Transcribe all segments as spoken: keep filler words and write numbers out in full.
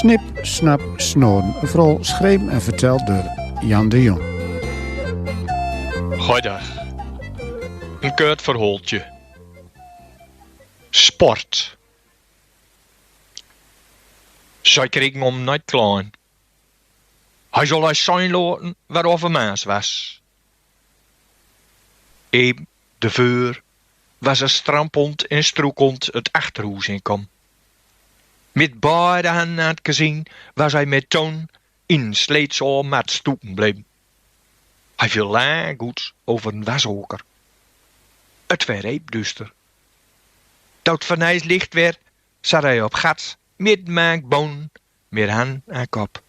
Snip, snap, snoren. Een verhaal schreven en verteld door Jan de Jong. Goeiedag. Een kort verhaaltje. Sport. Zij kregen hom neet klein. Hij zol eis zien laten wat of een mens was. Eem de veur was er strampelend en stroekelend het achterhoes in kom. Met beide handen aan het kezien was hij met toon in sleets al mat stoeken bleven. Hij viel lang goed over een washoker. Het werd eep duster. Toen het fornuis licht werd, zat hij op gat, met mank boon, met han aan kop.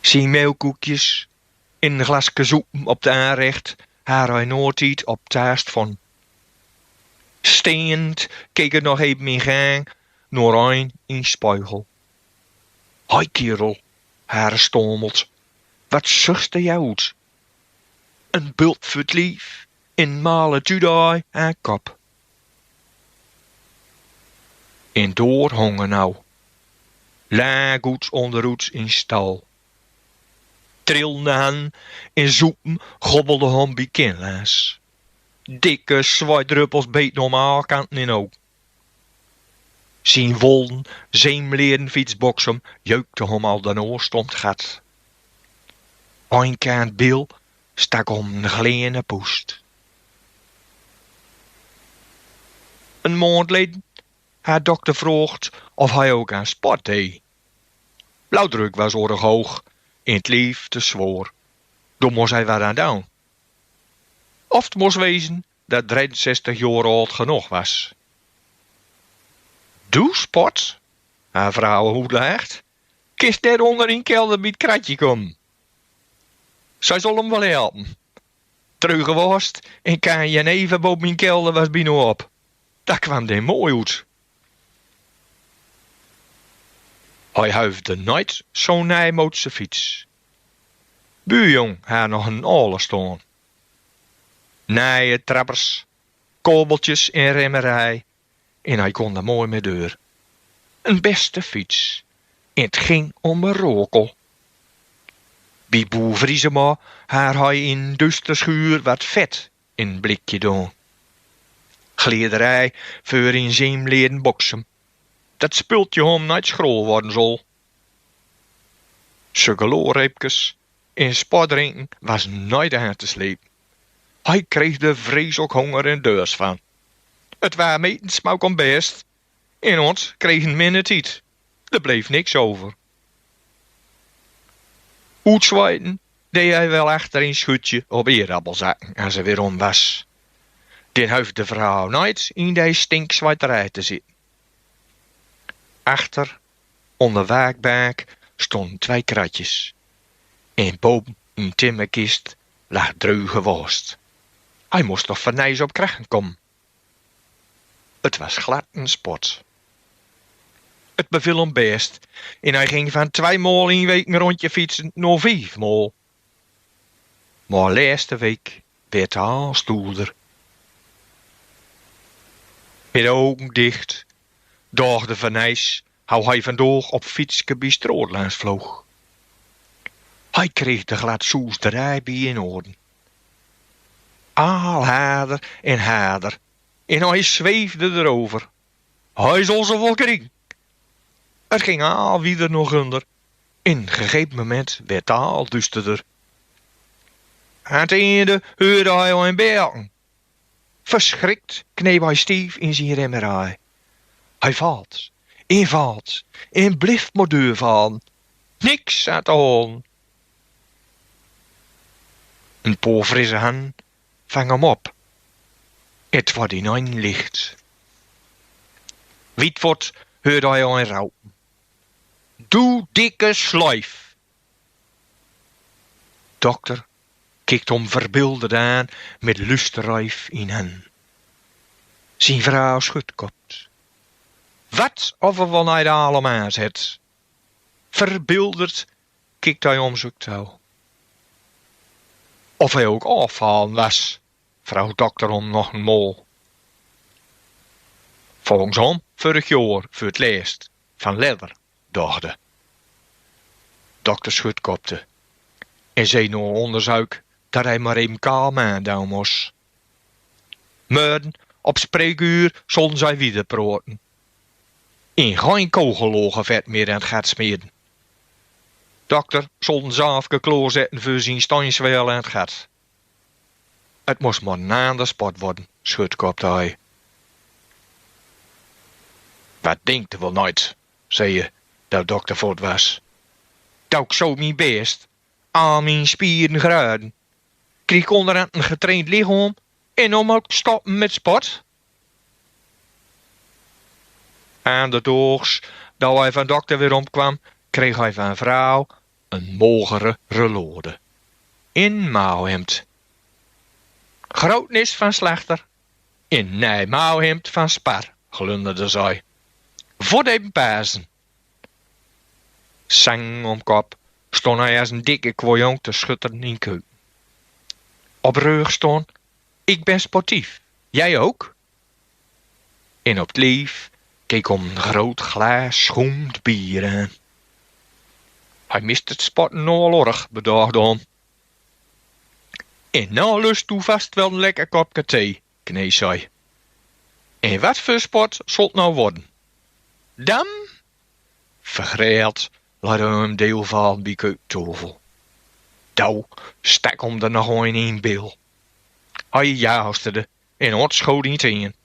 Zien melkkoekjes in een glaske zoepen op de aanrecht, har hij noortied op taast von. Steend keek het nog even in gang noor ein in speugel. Hoi, kerel, har stomelt, wat zuchste jou oet? Een bult vut lief, een male tudaai aan kop. En door hongen nou, lang goed onderoet in stal. Trillende han en zoepen gobbelde hom bekend langs. Dikke zweitdruppels beten hom alle kanten in oog. Zien wollen, zeemleren fietsboksum jeukte hom al de noors om het gat. Ein kant bil stak hom een gleene poest. Een maond leden had dokter vroogd of hij ook aan sport deed. Blauwdruk was orig hoog en het lief te zwoor. Doe mos hij wat aan doen. Of het mos wezen dat dreienzestig jaar oud genoeg was. Doe sport? Haar vrouw oetlegd. Kist net onder in kelder bij het kratje komen. Zij zal hem wel helpen. Dreuge worst en kan jenever boven in kelder was bijna op. Dat kwam den mooi oet. Hij huifde nooit zo'n nijmoodse fiets. Buurjong haar nog een alle staan. Nije trappers, kabeltjes en remmerij, en hij kon er mooi mee deur. Een beste fiets. En het ging om een rokel. Bij boer Vriesema haar hij in duster schuur wat vet in blikje doen. Glederij veur in zeemleren boksum. Dat spultje hom nooit schroel worden zal. Ze geloorreepkes en spotdrinken was nooit aan te slepen. Hij kreeg de vrees ook honger en deurs van. Het waar metensmauk om best en ons kregen minder tiet. Er bleef niks over. Oetzweiten deed hij wel achter in schutje op eerappelzakken als er weer om was. Den huifde vrouw nooit in de stinkzweiterij te zitten. Achter, onder waakbaak, stonden twee kratjes. En boven een timmerkist lag dreuge worst. Hij moest toch van nijs op krachten komen. Het was glad een sport. Het beviel hem best en hij ging van twee maal in week een rondje fietsen naar vijf maal. Maar laatste week werd hij al stoerder. Met ogen dicht daagde van nijs hoe hij vandaag op fietske bij straat langs vloog. Hij kreeg de gladsoesderij bij in orde. Al harder en harder. En hij zweefde erover. Hij zal ze wel kriegen. Het ging al wieder nog onder. In een gegeven moment werd het al dusterder. Aan het einde huurde hij al een berken. Verschrikt kneep hij stief in zijn remmerij. Hij valt, en valt, en blieft maar doorvallen. Niks aan te halen. Een paar frisse han vang hem op. Het wordt in een licht. Wiet wordt huurde hij al een roepen. Doe dikke sluif. Dokter kiekt hem verbilderd aan met lusterreif in hen. Zien vrouw schudt kopt. Wat of er wel nooit allemaans het. Verbilderd kiekt hij om zich toe. Of hij ook afvallen was, vroeg dokter hem nog een maal. Volgens hem vorig jaar voor het laatst. van ledder, dochte. Dokter Schutkopte en zei nao ondersuik dat hij maar even kalm aan doon mos. Mörden op spreekuur zolden zij wieder proten. In gein kogelloge vet meer aan het gat smeden. Dokter zolden zelf geklaorzetten voor zien steinswel aan het gat. Het mos maar een ander spot worden, Schutkopte hij. Wat denkt er wel nooit, zei je, dat dokter voort was. Doe ik zo mijn best, al mijn spieren graden. Krijg ik onderaan een getraind lichaam en om ook stoppen met sport? Aan de doogs, dat hij van dokter weer omkwam, kreeg hij van vrouw een mogere relode. In mouwhemd. Grootnis van slachter. In nij mouwhemd van spar, glunderde zij. Voor de pazen. Sang om kop stond hij als een dikke kwajong te schutteren in keuken. Op rug stond: ik ben sportief, jij ook? En op het lief keek om een groot glaas schoemd bier aan. Hij mist het sporten nogal org, bedacht Dom. En nou lust toe vast wel een lekker kopje thee, knees hij. En wat voor sport zal het nou worden? Dam? Vergreld laat hij hem deelval bij keukentafel. Doe stak hem er nog een in bil. Hij jausterde en ontschoot in tien.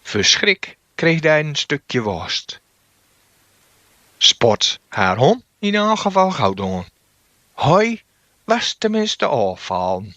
Verschrik kreeg hij een stukje worst. Sport haar hom in elk geval gauw doen. Hij was tenminste afvallen.